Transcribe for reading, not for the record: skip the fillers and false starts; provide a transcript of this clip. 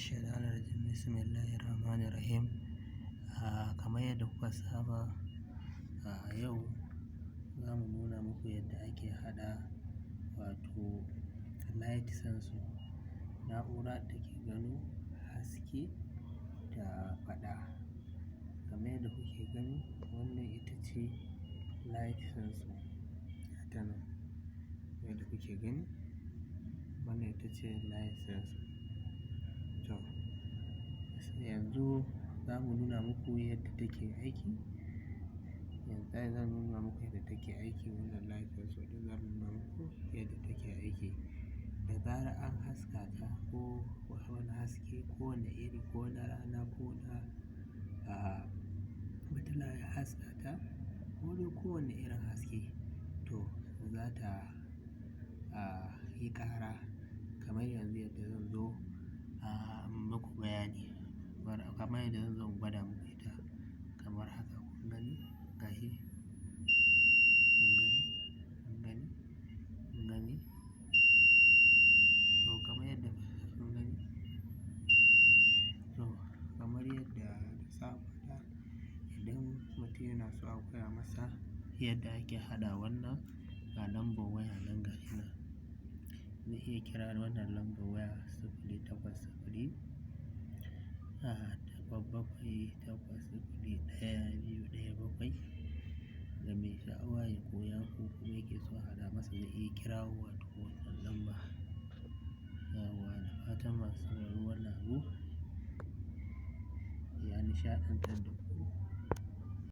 Minash-shaytanir-rajim. Bismillahir-Rahmanir-Rahim. Kamar yadda kuka saba, a yau za mu nuna muku yadda ake haɗa wato light sensor, na'ura da ke gano haske da faɗa. Kamar yadda kuke gani, wannan ita ce light sensor. Gata nan. Yadda kuke gani, wannan ita ce light sensor. To, yanzu za mu nuna muku yadda take aiki. Yanzu zan nuna muku yadda take aiki. Wannan light sensor ɗin, za mu nuna muku yadda take aiki. Da zarar an haska ta, ko wani haske, ko wane iri, ko na rana, ko na fitila ya haska ta, ko dai kowane irin haske, to za ta yi ƙara kamar yanzu yadda zan zo muku bayani. Kamar yadda zan zo in gwada muku ita kamar haka. Kun gani? Gashi. Kun gani? Kun gani? Kun gani? To, kamar yadda kun gani. To, kamar yadda na saba faɗa, idan mutum yana so a koya masa yadda ake haɗa wannan, ga lambar waya nan, gashi nan. Zai iya kira wannan lambar waya: 080 8 7 8 0 1 2 1 7. Ga mai sha'awa ya koya ko kuma yake so a haɗa masa, zai iya kirawo wato wannan lamba. Yauwa, da fatan masu sauraro, wannan abu ya nishaɗantar da ku.